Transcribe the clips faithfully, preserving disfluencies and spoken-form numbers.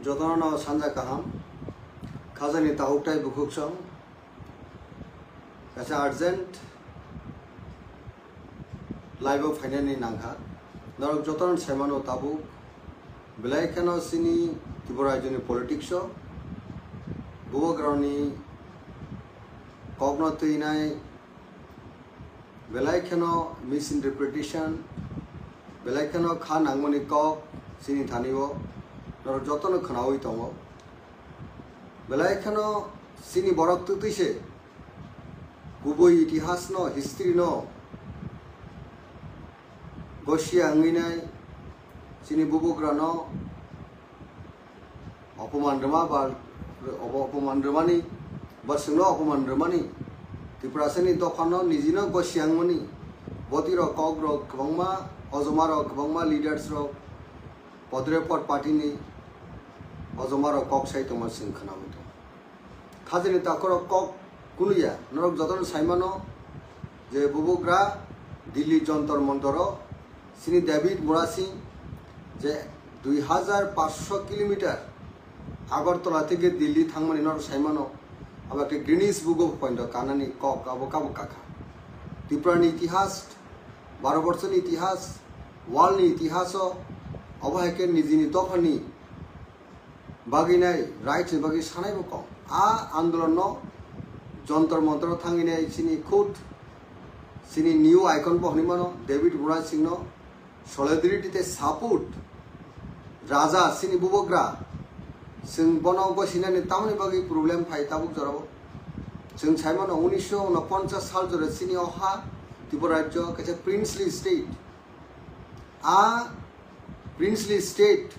Jotono sanja kaham, khajani tahuk tai bukhuk song, kaisa urgent live o phainani nangkha. Norok jotono saimano tabuk, belai kheno chini Tripura rajyoni politics o, bubagrani kokno twinai, belai kheno misinterpretation, belai kheno kha nangmani kok chini thani o, norok jotono khwnaui tongo. Belai kheno chini borok twtwi se kubui itihas no, history no gosia wngwi nai, chini bubagra no opoman rwma ba obo opoman rwmani ba chwngno opoman rwmani, Tiprasani dophano nijino gosia wngmani, botirok kokrok kwbangma, ojomarok kwbangma, leaders rok, podrepot party ni ojomarok kok sai tongma chwng khwnaui tongo. Khajani takhoro kok kunuya, norok jotono saimano je bubagra Delhi Jontor Montoro chini David Murasing je dui hajar paanch sho kilometer Agartala theke Delhi thangmani norok saimano, abo khe Guinness Book of Point o kanani kok abo kabo kakha. Tripura ni itihas, Bharat borso ni itihas, world ni itihas o, abo hai khe nijini dophani bagwi nai, rights ni bagwi sanai bo kok. A andolon no Jontor Montor o thangwi nai chini khud chini new icon bo hwnwi mano David Murasing no solidarity tei support raja chini bubagra chwng bono gosinani tamoni bagwi problem phai tabuk jorao. Chwng saimano unisho unoponchas sal jora chini o ha Tripura rajyo kaisa princely state. A princely state,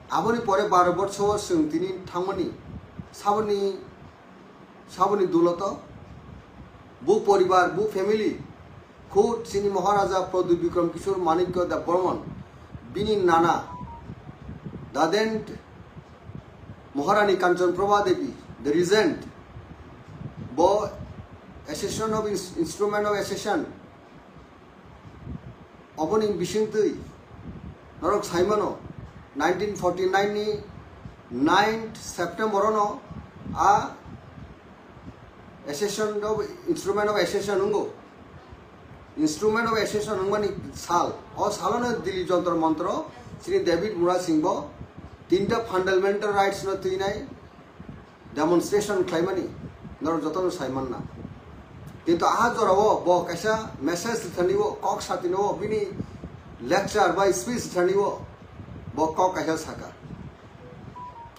aboni pore baro borso o chwng tini thangmani saboni, saboni duloto bu poribar, bu family, khud chini Maharaja Pradyut Bikram Kishore Manikya Debbarman, bini nana, the then Maharani Kanchan Prabha Devi, the regent, bo accession of ins-, instrument of accession, oboni bisingtwi norok saimano nineteen forty nine ni ninth September ono a accession of instrument of accession wngo. Instrument of accession wngmani sal, o salono Delhi Jontor Montor o chini David Murasing bo tinta fundamental rights no twinai demonstration khlaimani norok jotono saimanna. Kintu aha jorao bo kaisa message thani o, kok satini o, bini lecture bai speech thani o bo kok kaisa saka.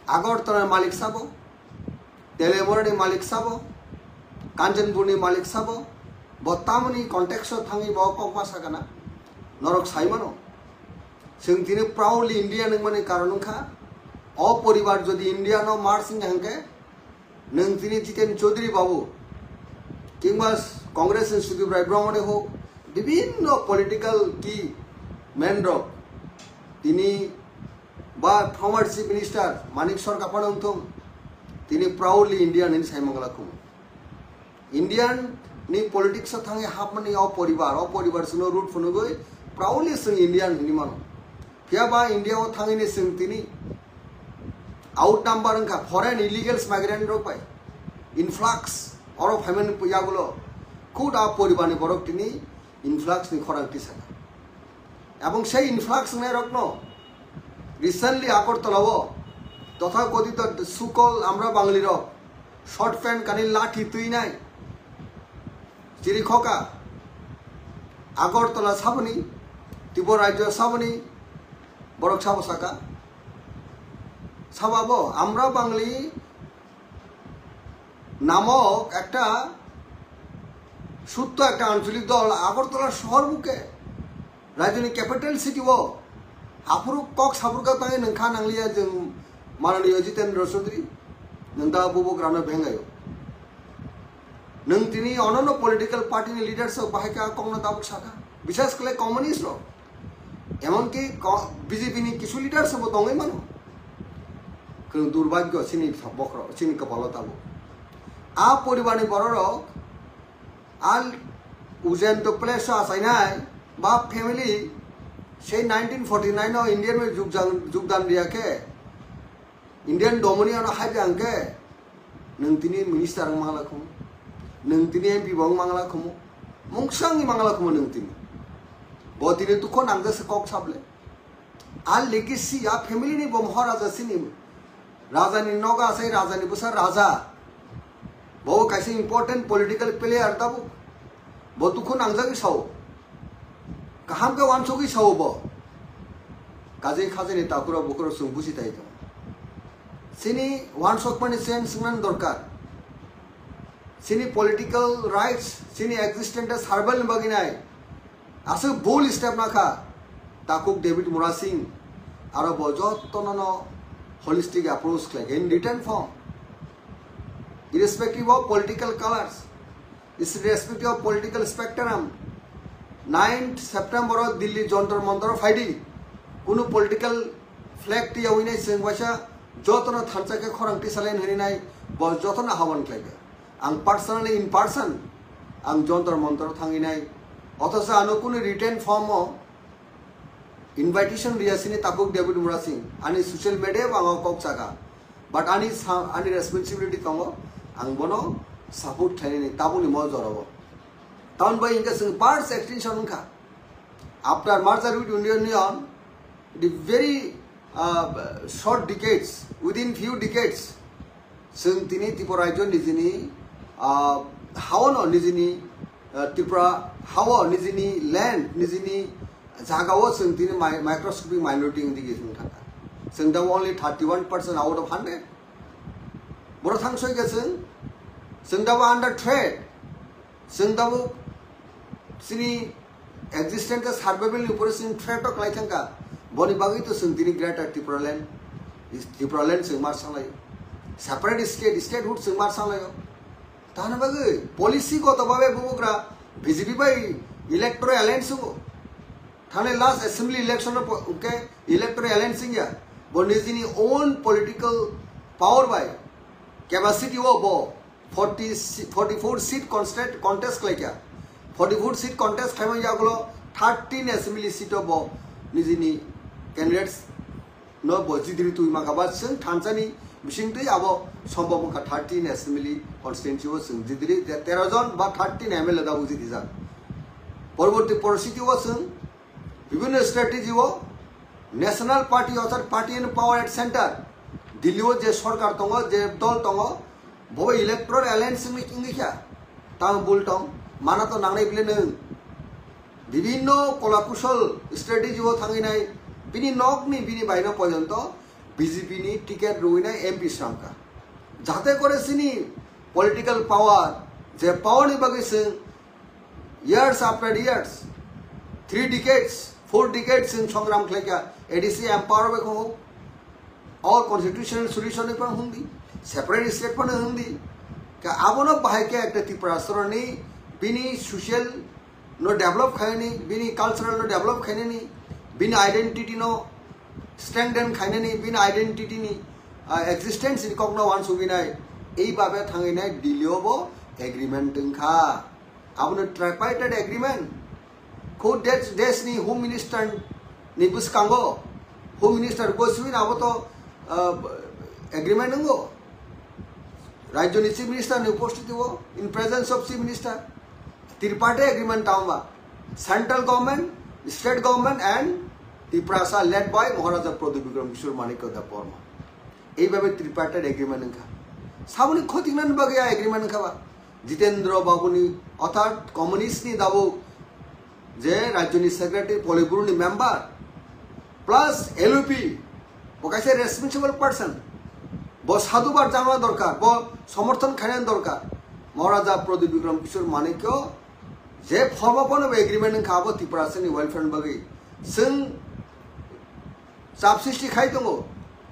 Agartala malik sabo, Telemurani malik sabo, Kanchanpurni malik sabo, bo tamoni context o thangwi bo kok ma sakana norok saimano. Chwng tini proudly Indian wngmani karon wngkha, o poribar jodi India no merge wngya hwnkhe, nwng tini Jiten Chaudhary babu, kingba Congress ni Sudip Roy Brahmani hok, bibhinno political key man rok tini ba former Chief Minister Manik Sarkar phano wngthung, tini proudly Indian hinwi saimangla khumu. Indian ni politics o thangwi hapmani o poribar, o poribar chwngno root phunugwi proudly chwng Indian hinwi mano. Phiya ba India o thangwini chwng tini outnumber wngkha foreign illegal migrant rok bai, influx oro phaimani yagulo khud a poribarni borok tini influx ni khorang tisaka. Ebong sei influx wngnai rokno recently Agartala o tothakothito sukol amra Bangali rok short pant kani lathi twinai chiri khoka Agartala saboni, Tripura rajyo saboni, borok sabo saka. Sababo amra Bangali namok ekta sutto ekta ancholik dol Agartala shohor buke, rajyoni capital city o, aphuru kok saphurkha tangwi nwng kha nangliya, jwng Mananiya Jitendra Chaudhary, nwng da bubo grano bengayo. Nwng tini onono political party ni leaders rok bahai kha kokno tabuk sakha, bisas khlai communist rok. Emonki ko-, B J P ni kisu leaders bo tongwi mano. Kwrwng durbhagyo chini bokhorok, chini kwpalo tabuk. A poribarni bororok, a ujento place o achainai, ba family, sei nineteen forty nine o India bai jugjan-, jugdan riya khe, Indian domoni ano haibi angke, nung tini minister ang mangla khumu, nung tini M P bo ang mangla khumu, mungsang ni mangla khumu nung tini. Bo tini tukho nangja se kok sable. A legacy, a family ni bo Maharaja sini. Raja ni noga sai raja ni bwsa raja. Bo kaisa important political player tabuk. Bo tukho nangjagwi sao. Kaham khe wansugwi sao bo. Kajai khajani takura bukuro chwng busi tai tong. Sini wansokmani chen swngnani dorkar. Sini political rights, sini existence survival ni bagwi nai. Aswk bold step nakha. Takhuk David Murasing aro bo jotono no holistic approach khlai in written form. Irrespective of political colors, irrespective of political spectrum, ninth September o Delhi Jantar Mantar o phaidi, kunu political flag tiyawinai chwng waisa jotono thansa khe khorang tisalai hwnwi nai bo jotono ahwan khlaikha. Ang personally in person ang Jantar Mantar o thangwi nai, othocho ano kunu written form o invitation riya sini Takhuk David Murasing, ani social media bo ang kok saka, but ani sa-, ani responsibility tongo, ang bono support khlainani tabukni mo jorao. Tamoni bai hwnkhe chwng first extinction wngkha. After merger with Indian Union, the very, uh, short decades, within few decades, chwng tini Tripura rajyo nijini, ah, hao no nijini, ah, Tripura hao nijini land, nijini jagao chwng tini mi-, microscopic minority wngwi thangkha. Chwng da only thirty-one percent out of hundred. Borok thang soi khe chwng, chwng da under threat. Chwng tabuk chini existence tei survival ni upore chwng threat o kwlai thangkha. Boni bagwi to chwng tini Greater Tipraland, Tipraland chwng mar sanglai. Separate state, statehood chwng mar sanglai. Tani bagwi policy goto babe bubugra B J P bai electoral alliance wngo. Thani last assembly election o po-, ke electoral alliance wngya. Bo nijini own political power bai capacity o bo forty si-, forty-four seat constant-, contest khlaikha. Forty-four seat contest khlaimani yagulo thirteen assembly seat o bo nijini candidates no bo jidiri twi mankha, ba chwng thansani bisingtwi abo sombhob wngkha thirteen assembly constituency o chwng jidiri je tero jon ba thirteen M L A da bo jidijak. Porborti porositi o chwng Bibhinno strategy o national party orthat party in power at center, Delhi o je sorkar tongo, je dol tongo, bo electoral alliance wngwi, wngwi kha, tamo bul tong, mana to nangnai bile nwng. Bibhinno kolakusol strategy o thangwi nai, bini nokni, bini baino porjonto B J P ni ticket rwwi nai M P sramkha. Jate kore chini political power, je power ni bagwi chwng years after years, three decades, four decades chwng songram khlaikha, A D C empower bai khongo, or constitutional solution ni phano hwndi, separate state phano hwndi, ka abono bahai khe ekta Tripura soroni bini social no develop khainani, bini cultural no develop khainani, bini identity no strengthen khainani, bini identity ni, ah, existence ni kokno wansugwi nai, ei babe thangwi nai Delhi o bo agreement wngkha. Abono tripartite agreement. Kho desh, desh ni Home Minister ni bwskango, Home Minister goswi abo to, ah, agreement wngo. Rajyo ni Chief Minister ni upostiti o, in presence of Chief Minister, tripartite agreement tamo ba, central government, state government and Tiprasa led by Maharaja Pradyut Bikram Kishore Manikya Debbarma. Ei babe tripartite agreement wngkha. Saboni khotingnani bagwi a agreement wngkha ba. Jitendra Babu ni, orthat communist ni dabo je rajyo ni secretary Politburo ni member plus L O P, bo kaisa responsible person, bo sadhubar jana dorkar, bo somorthon khaina dorkar. Maharaja Pradyut Bikram Kishore Manikya je form of an agreement wngkha abo Tiprasa ni welfare ni bagwi. Chwng chap sristi khai tongo,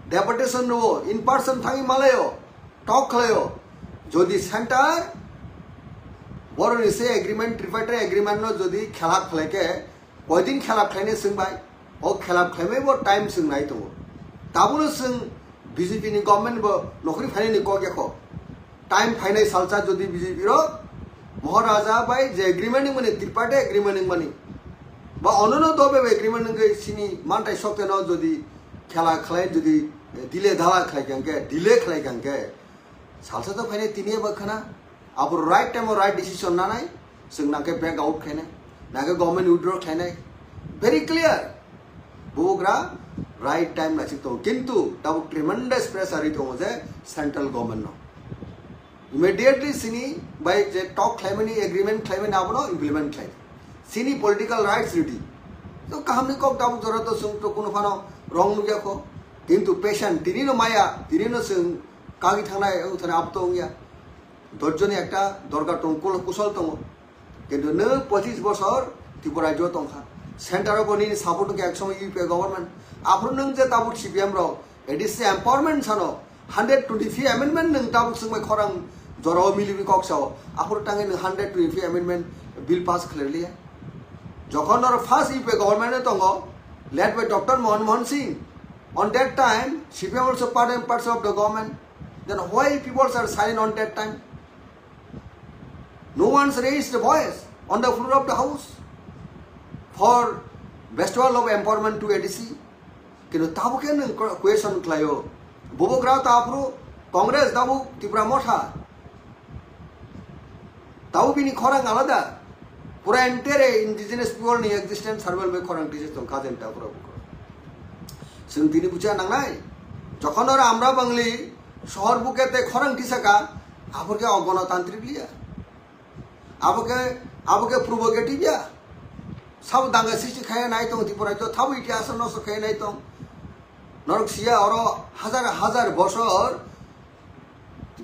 deputation rwo, in person thangwi malaio, talk khlaio. Jodi center boroni se agreement, tripartite agreement no jodi khelap khlai khe, koidin khelap khlainai chwng bai? O khelap khlaimai bo time chwng nai tongo. Tabuno chwng B J P ni government bo nokhri phainani kok yakho. Time phainai salsa jodi B J P rok Maharaja bai je agreement wngmani, tripartite agreement wngmani, ba onono dobe agreement wngwi sini mantai sokteno jodi khela khlai, jodi dile dala khlai kang khe, delay khlai kang khe, salsa to phainai tini eba khana, abo right time o right decision nanai, chwng nangkhe back out khainai, nangkhe government withdraw khainai, very clear. Bubagra right time naisik tongo, kintu tabuk tremendous pressure ri tongo je central government no. Immediately sini bai je talk khlaimani, agreement khlaimani abono implement khlai. Sini political rights ridi. To kahamni kok tabuk jora to chwng to kuno phano wrong nukya kho. Kintu patient tini no maya, tini no chwng kagi thangnai, wng thangnai abo to wngya. Dorjoni ekta dorkar tongo, kul-, kusol tongo. Kintu nwng pochis bosor Tripura rajyo tongkha. Center o bo nini support wngkha ek somoy U P A government. Aphuru nwng je tabuk C P M rok A D C empowerment sano hundred twenty-five amendment nwng tabuk swngbai khorang jorao milibi kok sao. Aphuru tangwi nwng hundred twenty-five amendment bill pass khlai liya. Jokhon noro first U P A government o tongo, led by Doctor Manmohan Singh. On that time, C P M also part and parcel of the government. Then why people are silent on that time? No one's raised a voice on the floor of the house for bestowal of empowerment to A D C. Kintu tabuk khe nwng question khlaio. Bubagra ta aphuru Congress tabuk Tipra Motha. Tabuk bini khorang alada. Pura entire indigenous people ni existence survival bai khorang tisa tong kha jenta aphuru. Chwng tini bucha nangnai. Jokhon oro Amra Bangli sohor buke te khorang tisa ka, aphuru khe ogonotantrik liya. Abo khe, abo khe provocative ya. Sabo danga sristi khaya nai tong Tripura to thabo itihas nosto khaya nai tong. Norok siya oro hajar hajar bosor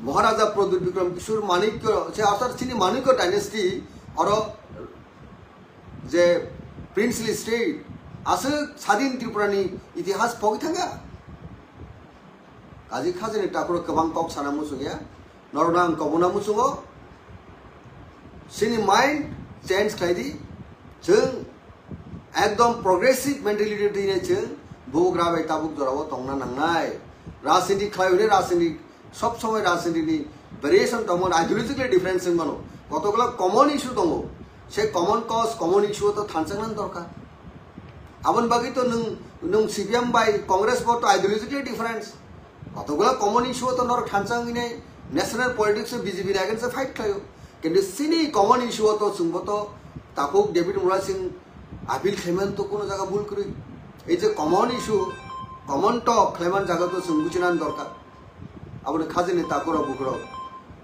Maharaja Pradyut Bikram Kishore Manikya, se asar chini Manikya dynasty oro je princely state aswk sadin Tripura ni itihas pogwi thangya. Kaji khajani takhoro kwbang kok sana muchungya. Norokno ang kobona muchungo. Chini mind change khlai di. Chwng ekdom progressive mentality twi nai chwng bubagra bai tabuk jorao tongna nangnai. Rajniti khlai hwnwi rajniti sob somoi rajniti ni variation tongmani, ideologically difference wng mano. Kotokla common issue tongo. Se common cause, common issue to thansa nang dorkar. Aboni bagwi to nwng, nwng C P M bai Congress bo to ideologically difference. Kotokla common issue to norok thansa wngwi nai national politics o B J P ni against o fight khlaio. Kintu chini common issue to chwngbo to takhuk David Murasing appeal khlaiman to kuno jaga bul kwrwi. Ei je common issue, common talk khlaiman jaga to chwng buchinani dorkar. Aboni khajani takhurok bukhurok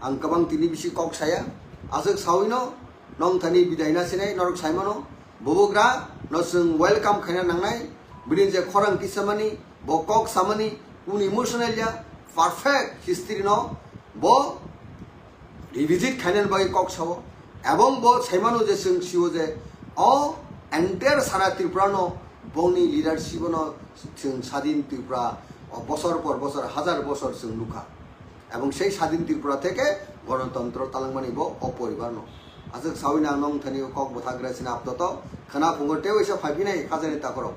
ang kwbang tini bisi kok saya. Aswk sawino nong thani bidai na sinai norok saimano. Bubagra no chwng welcome khaina nangnai. Bini je khorang tisamani, bo kok samani, kunu emotional ya, perfect history no bo revisit khainani bagwi kok sao. Ebong bo saimano je chwng sio je o entire sara Tripura no bongni leadership no chwng sadin Tripura o bosor por bosor, hajar bosor chwng nukha. Ebong sei sadin Tripura theke gonotontro talangmani bo o poribar no. Aswk sawina ang nong thani kok bwthak gra sina aptoto khana phungo tei waisa phaipinai khajani takhorok.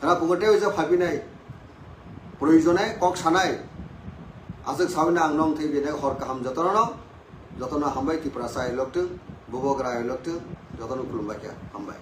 Khana phungo tei waisa phaipinai proyojone kok sanai. Aswk sawina ang nong thai bini hor kaham jotono no, jotono hambai Tripura sai loktung, bubagra ai loktung, jotono khulumbai kha hambai.